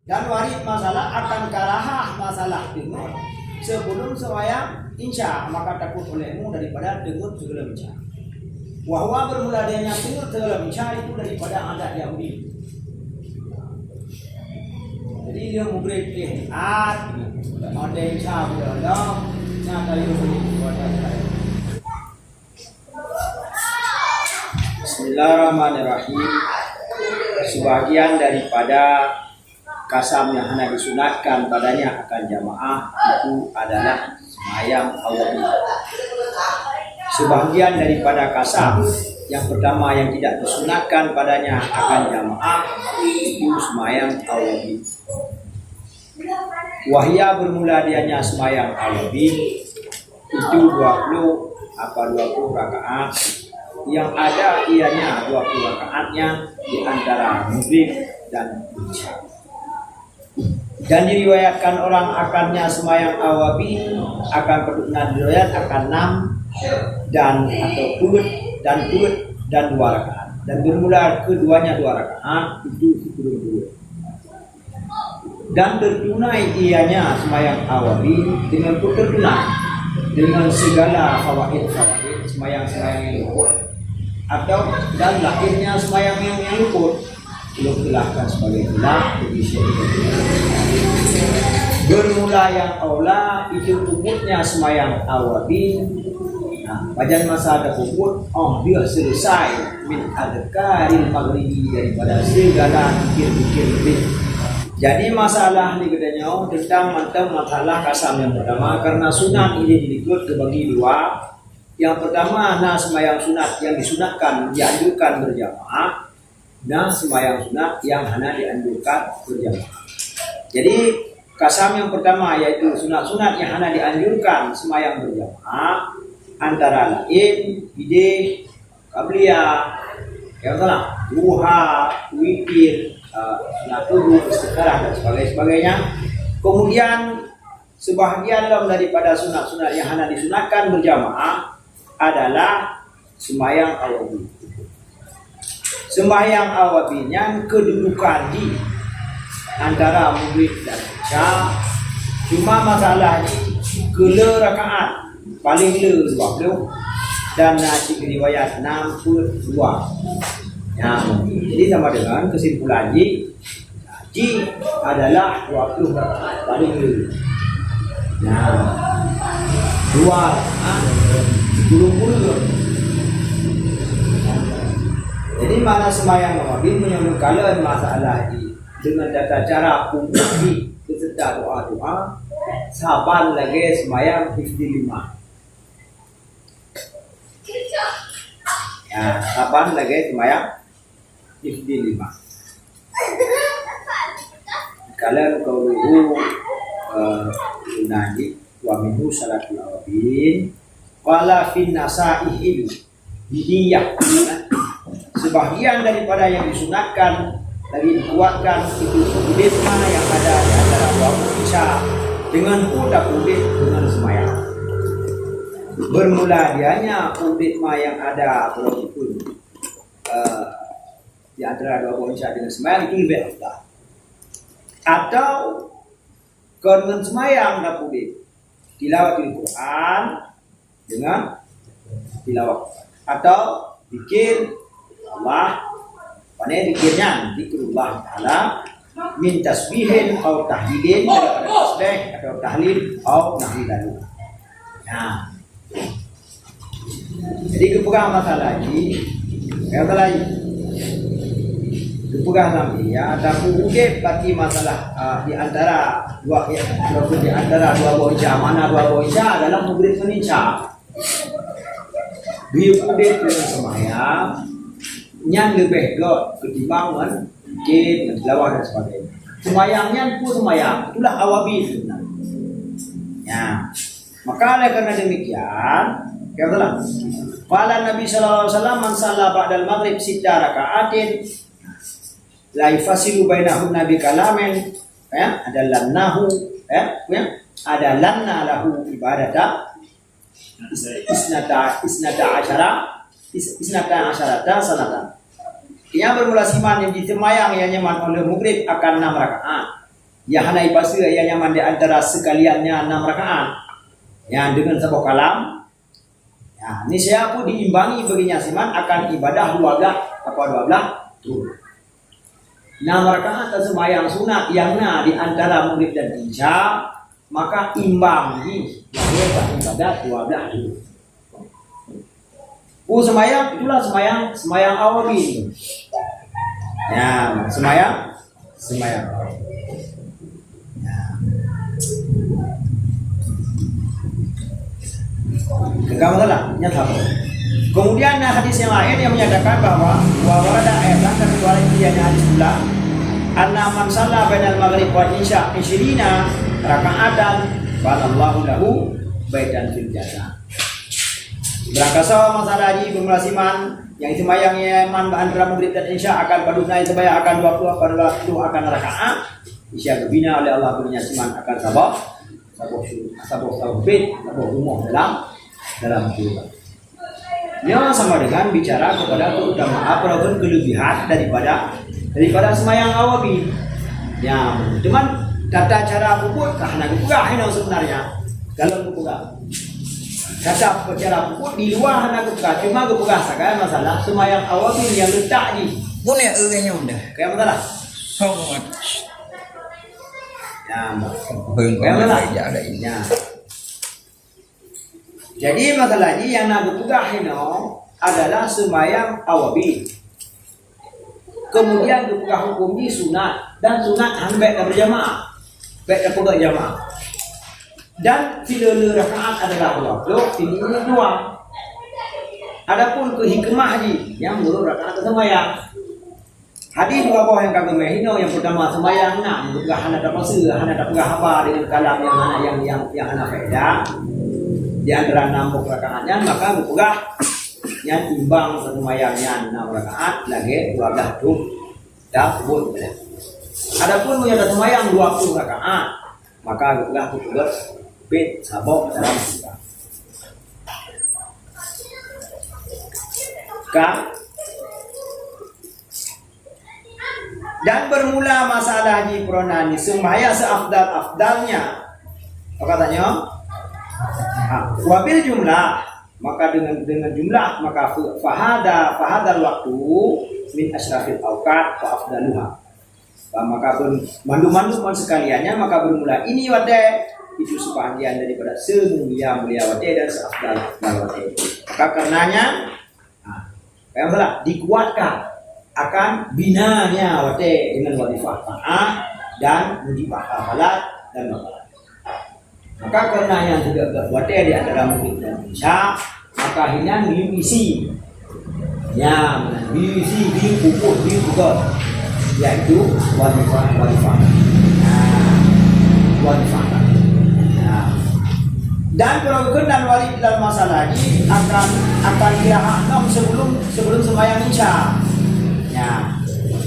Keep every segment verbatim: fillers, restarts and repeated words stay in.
Dan warid masalah akan karahah masalah teungeut sebelum sembahyang Isya, maka takut olehmu daripada teungeut sebelum Isya. Bahwa bermula adanya teungeut sebelum Isya itu daripada adat Yahudi. Jadi dia mugrib ke at, ada Isya boleh ada, nyata dia boleh ada. Bismillahirrahmanirrahim. Sebahagian daripada kasam yang hana disunatkan padanya akan jamaah itu adalah sembahyang awabin. Sebahagian daripada kasam yang pertama yang tidak disunatkan padanya akan jamaah itu sembahyang awabin. Wahya bermula dianya sembahyang awabin itu dua puluh apa dua puluh rakaat, yang ada ianya dua puluh rakaatnya di antara mugrib dan Isya. Dan diriwayatkan orang akannya sembahyang awabin akan peuet, na diriwayat akan enam dan atau peuet dan peuet dan dua rakaat. Dan bermula keduanya dua rakaat itu sebelum zuhur. Dan tertunai ianya sembahyang awabin dengan peuet tertunai dengan segala fawaid-fawaid sembahyang-sembahyang yang luput atau dan lahirnya sembahyang yang, yang luput. Belum khilafkan sebagai khilaf bagi Syekh. Bermula yang aula itu puputnya sembahyang awabin. Nah, pajan masa ada puput, oh dia selesai min adkaril maghribi daripada segala pikir-pikir lebih. Jadi masalah ni kita nyawa tentang mantap masalah kasam yang pertama karena sunat ini dilikut ke bagi dua. Yang pertama, nah sembahyang sunat yang disunatkan dianjurkan berjamaah. Nah, sembahyang sunat yang hana dianjurkan berjamaah. Jadi, kasam yang pertama yaitu sunat-sunat yang hana dianjurkan sembahyang berjamaah antara lain ideh, qabliyah, yang salah, duha, witir, uh, sunat subuh, istikharah dan sebagainya. Kemudian sebahagian lom daripada sunat-sunat yang hana disunatkan berjamaah adalah sembahyang awabin. Sembahyang awabin nyan kedudukan di antara mugrib dan Isya. Cuma masalah di keu le rakaat paling le dua puluh dan na cit riwayat enam puluh dua. Nah, jadi sama dengan kesimpulan di Jih adalah dua puluh rakaat paling dulu. Nah, dua rakaat sepuluh puluh. Jadi mana sembahyang Nabi menyambung kala masalah di dengan tata cara punggung di beserta doa-doa saban lagi sembahyang hifdil lima. Ya, saban lagi sembahyang hifdil lima. Kala qauluhu, eh, Yunani, wa minhu salatul awabin, qala fin nasaihil bidiyah. Sebahagian daripada yang disunatkan lagi dikuatkan itu uditma yang ada di antara dua Isya dengan udap udit dengan semayang. Bermula dianya uditma yang ada berapa pun eh, di antara dua boh Isya dengan sembahyang itu lebih afdal. Atau kon ngon sembahyang dah pulih tilawatil Quran dengan tilawah atau zikir Allah, mana zikir nyan zikrullah taala min tasbihin au tahlilin daripada tasbih atau tahlil au nahwi lalu. Nah, jadi geupeugah masalah jih, ya, masalah jih. Geupeugah lam dia, tapi udeb bagi masalah, ah, di antara dua, ya, walaupun di antara dua boh Isya, mana dua boh Isya adalah mugrib ngon Isya. Geuyue udeb dengan sembahyang, nyan leubeh göt ketimbang ngon zikir, ngon tilawah dan sebagainya. Sembahyang nyan pun sembahyang, itulah awabin sebenarnya. Ya. Maka oleh karena demikian, ya betul lah. Qala Nabi sallallahu alaihi wasallam, "Man shalla ba'dal maghrib sitta raka'atin la yufassilu bainahunna bi kalamin," ya, adallannahu, ya, ya, adallanna lahu ibadata is-, isnata, isnata asyara, is-, isnata asyarata sanatan. Yang bermula siman yang disemayang yang nyaman oleh mugrib akan enam rakaat. Nyang hana ipasu nyang nyaman di antara seukalian nyan nam rakaat. Nyan deungon saboh kalam. Nah, niscaya pun diimbangi bagi nyang siman akan ibadah dua blah, apa dua blah? Tuh. Nam rakaat seumayang sunat nyang na di antara Maghrib dan Isya, maka imbang jih lahé bak ibadat dua blah jih. Oh, seumayang, itulah seumayang, seumayang awabin. Ya, seumayang, seumayang awabin. Ya. Gagal masalah, nyata. Kemudian ada hadis yang lain yang menyatakan bahwa wa warada aidan, dan riwayat yang hadis pula, anna man shalla bainal maghrib wal isya isyrina raka'atan banallahu lahu baitan fil jannah. Beurangkasoe masalah jih beumula siman, nyang seumayang nyan man bak antara Maghrib dan Isya akan padub na seumayang akan dua puluh, padub dua puluh akan rakaat. Isya geubina oleh Allah bagi nyang siman akan saboh, saboh, saboh, saboh bit, saboh rumoh dalam, dalam syeuruga. Nyoe sama dengan bicara kepada keutamaan ataupun kelebihan daripada, daripada seumayang awabin. Ya, cuman tata cara peubuet ka hana geupeugah inoe sebenarnya. Kalau geupeugah tata cara peubuet di luwa hana geupeugah, cuma geupeugah sagai masalah seumayang awabin nyang leutak jih. Bunoe ureueng nyoe dah. Kaya masalah. Hormat. Ya, Mbak. Hormat. Kaya masalah. Ya, ada ini. Ya. Jadi masalah jih nyang na geupeugah inoe adalah seumayang awabin. Kemudian geupeugah huköm jih sunat, dan sunat han bèk tabeujamaah. Bèk tapeugah jamaah. Dan sileuleu rakaat adalah dua ploh, sileuleu dua. Adapun keu hikmah jih, nyang meunurot rakaat seumayang. Hadis dua boh nyang ka geumé hinoe, nyang peurtama seumayang nam, geupeugah hana tapasu, hana tapeugah haba deungon kalam nyang hana, nyang, nyang, nyang hana faedah. Di antara nam boh rakaat nyan, maka geupeugah nyan imbang seumayang nyan nam rakaat lagèe dua blah tuh. Dah sebut. Adapun meunyoe taseumayang dua ploh rakaat, maka geupeugah geupeugah bit saboh dalam syeuruga. Ka Dan bermula masalah jih peurona ni seumayang seafdal-afdalnya. Apa katanya? Ha, wabil jumlah, maka dengan, dengan jumlah, maka fa-, fahada, fahadal waktu min asyrafil awqat wa afdaluha. Maka pun mandum-mandum sekaliannya, maka bermula ini watèe itu sebahagian daripada seumulia-mulia watèe dan seafdal-afdal watèe. Maka karenanya, ha, yang salah, dikuatkan akan binanya watèe dengan wazifah taat dan mujibah hafalat dan mafalat. Maka karena yang tidak berbuat di antara Maghrib dan Isya, maka hinan diisi. Ya, diisi, dipupuk, dipeugah, yaitu wazifah, wazifah. Ya, wazifah. Ya. Dan perokok dan wali dalam masalah ini akan, akan kira enam sebelum, sebelum sembahyang Isya. Ya.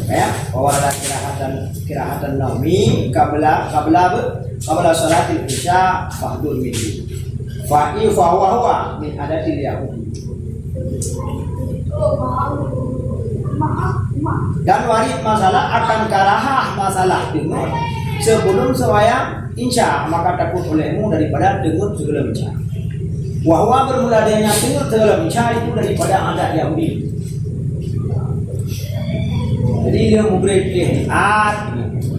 Ya, bahwa ada kira dan Kirahatan naumi qabla, qabla apa? Qabla salatil isya fahdhur minhu. Fa i fa huwa huwa min adatil yahudi. Dan warid masalah akan karahah masalah deungon sebelum sembahyang isya, maka takut olehmu daripada deungon sebelum isya. Bahwa bermula adanya sengit dalam isya itu daripada adat Yahudi. Jadi dia mugrib ke at,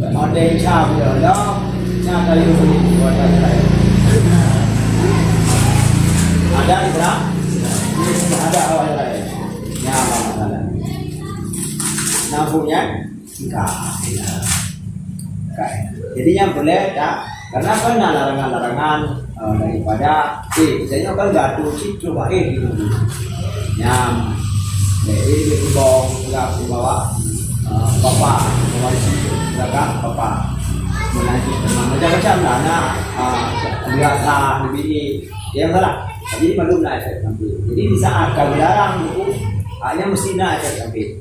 ada isya dia Allah, nya kayu beli buat lain. Ada Islam, ada awal lain. Nya masalah. Nampunya, Ka. Ka. Jadi nyang boleh tak? Karena kan na larangan-larangan, eh, daripada, eh, misalnya kan batu cit coba, eh, gitu. Nyam. Eh, eh, dia kubong, enggak dibawa, eh, bapak, bawa di situ, enggak kan, bapak. Menanti, macam-macam lah, nak, eh, biasa, bini, ya, enggak lah. Jadi, maklum lah efek samping. Jadi, di saat kami larang itu, hanya mesti na efek samping.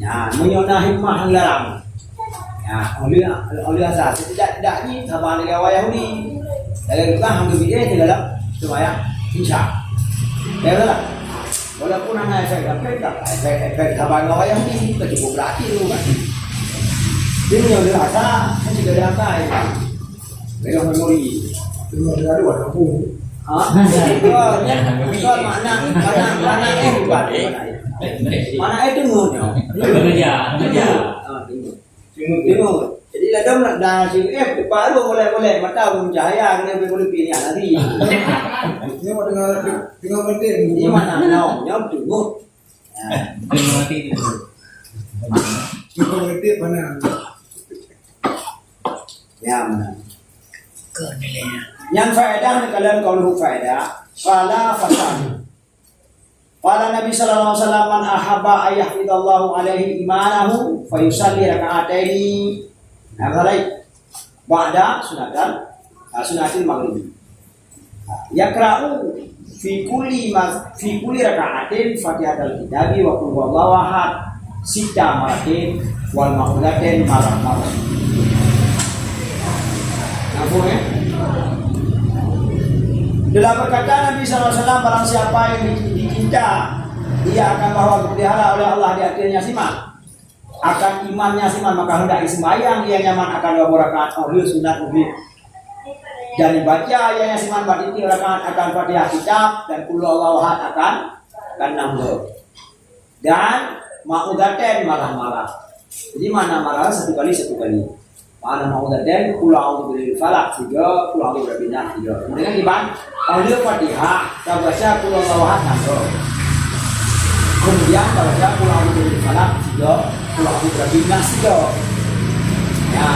Ya, meunyoe na hikmah nyang larang. Ya, oleh, oleh asal setidak-tidaknya sama dengan awak Yahudi. Dalam Quran hampir bid'ah ke dalam sembahyang Isya. Ya, betul tak? Walaupun hana efek samping, tak efek, efek sama dengan awak Yahudi, tak cukup berarti tu kan. Dia punya oleh asal, kan juga ada apa, Dalam memori. Tengok dia ada apa? Ha? Betul, ya. Betul, makna, makna, makna eh bukan. Makna eh tengok. Kerja, kerja. Ha, tengok. Tengok. Jadi ladom nak dah si eh baru boleh-boleh mata belum cahaya kena boleh pilih nanti. Tengok tengah tengah penting. Ini mana nyau, nyau tengok. Tengok mati tu. Tengok mati mana? Ya, mana? Nyang faedah ni kalian kalau faedah, fala fasad. Qala Nabi sallallahu alaihi wasallam, "Man ahabba an yahfidallahu alaihi imanahu, fayusalli raka'ataini." Nah, ba'da sunatan, ah, sunatil maghrib. Yaqra'u fi kulli mas-, fi kulli raka'atin Fatihatal Kitabi wa qul huwallahu ahad sita maratin wal ma'udatain marah-marah. Nampak, ya? Telah berkata Nabi sallallahu alaihi wasallam, barang siapa yang di-, dicinta, ia akan bahwa dipelihara oleh Allah di atasnya siman. Akan imannya siman, maka hendak disembahyang ia nyaman akan dua rakaat, oh, lheueh sunat maghrib. Dan dibaca ia nyaman bak tiep rakaat akan Fatihah kitab dan Qul Huwallahu Ahad akan, akan enam kali. Dan ma'udatain marah-marah. Jadi mana marah satu kali, satu kali. Mana ma'udatain, Qul a'udzu birabbil falaq tiga, Qul a'udzu birabbin nas tiga. Kemudian iban, pada Fatihah, kita baca Qul Huwallahu Ahad tiga. Kemudian kita baca Qul a'udzu birabbil falaq tiga, Qul a'udzu birabbin nas tiga. Ya.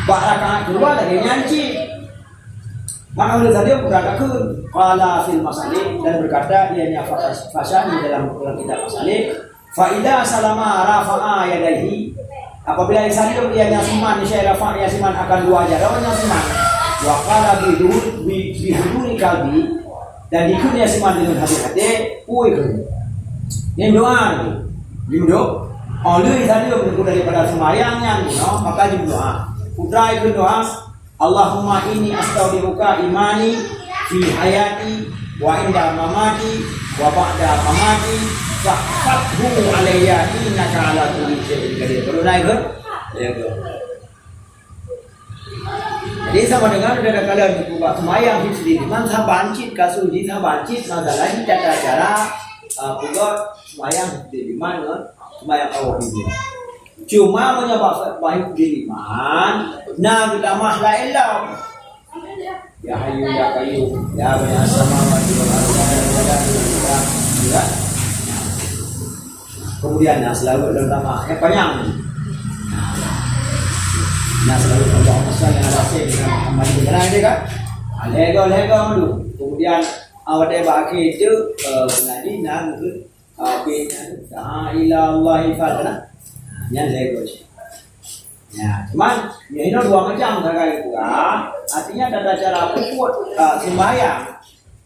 Bak rakaat kedua lagi nyan cit. Maka oleh tadi aku katakan, qala fil masalih, dan berkata ianya Fasani dalam, dalam kitab Masalih, "Fa idza salama rafa'a yadaihi." Apabila ia saleuem, ia nyan siman, niscaya rafa'a ia siman akan dua jari nyan siman. Wa qala bi huduri, bi, bi huduri qalbi, dan dikheun ia siman dengan hati-hati, ui kheun. Nyan doa tu. Judok, oleh saleuem daripada sembahyang nyan, no, maka judok doa. Putra ikut doa, "Allahumma inni astaudi'uka imani fi hayati wa inda mamati wa ba'da mamati fahfadhu alayya innaka ala kulli syai'in qadir." Baru naik ke? Ya, ke. Jadi sama dengan udah ada kalian buka sembahyang hifdzi iman, saban cit kasus di saban cit masalah ni tata cara, uh, buka sembahyang hifdzi iman, kan? Sembahyang awal hifdzi. Cuma meunyoe bak, bak hifdzi iman, na geutamah laén lom. Ya Hayyu ya Qayyum, ya Badi'as Samawati wal Ardi, ya Dzal Jalali wal Ikram. Ya. Kemudian na seulaweuet lom tamah, nyang panyang. Na seulaweuet Allahumma shalli ala sayyidina Muhammadin, kan? Lhèe goe, lhèe goe dulu. Kemudian, awak bak akhé tu, eh, tadi na meukeue Habéh nyan, "Da'a ila Allahi fadla." Nyan lhèe goe. Ya, cuman, nyan inoe dua macam sagai pula. Artinya, tata cara puput, ah, sembahyang.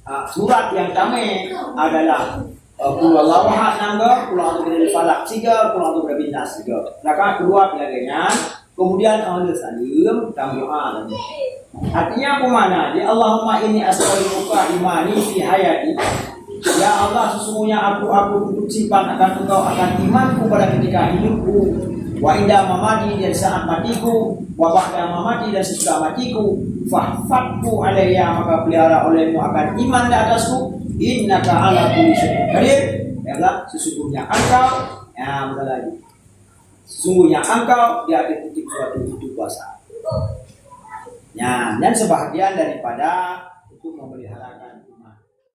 Ah, surat yang tamé adalah, ah, Qul Huwallahu Ahad enam kali, Qul A'udzu Birabbil Falaq tiga, Qul A'udzu Birabbin Nas tiga. Rakaat kedua lagèe nyan, Kemudian, awak saleuem, tamah doa lagi. Artinya apa makna? Ya Allahumma inni astaudi'uka imani fi hayati. Ya Allah, sesungguhnya aku, aku tutup simpan akan Engkau akan imanku pada ketika hidupku, wa inda mamati, dan saat matiku, wa ba'da mamati, dan sesudah matiku. Fahfadhu alayya, maka pelihara olehmu akan iman di atasku. Innaka ala kulli syai'in qadir. Ya Allah, sesungguhnya Engkau, ya, betul lagi. Sesungguhnya Engkau di atas tiep-tiep suatu itu kuasa. Nyan, nyan sebahagian daripada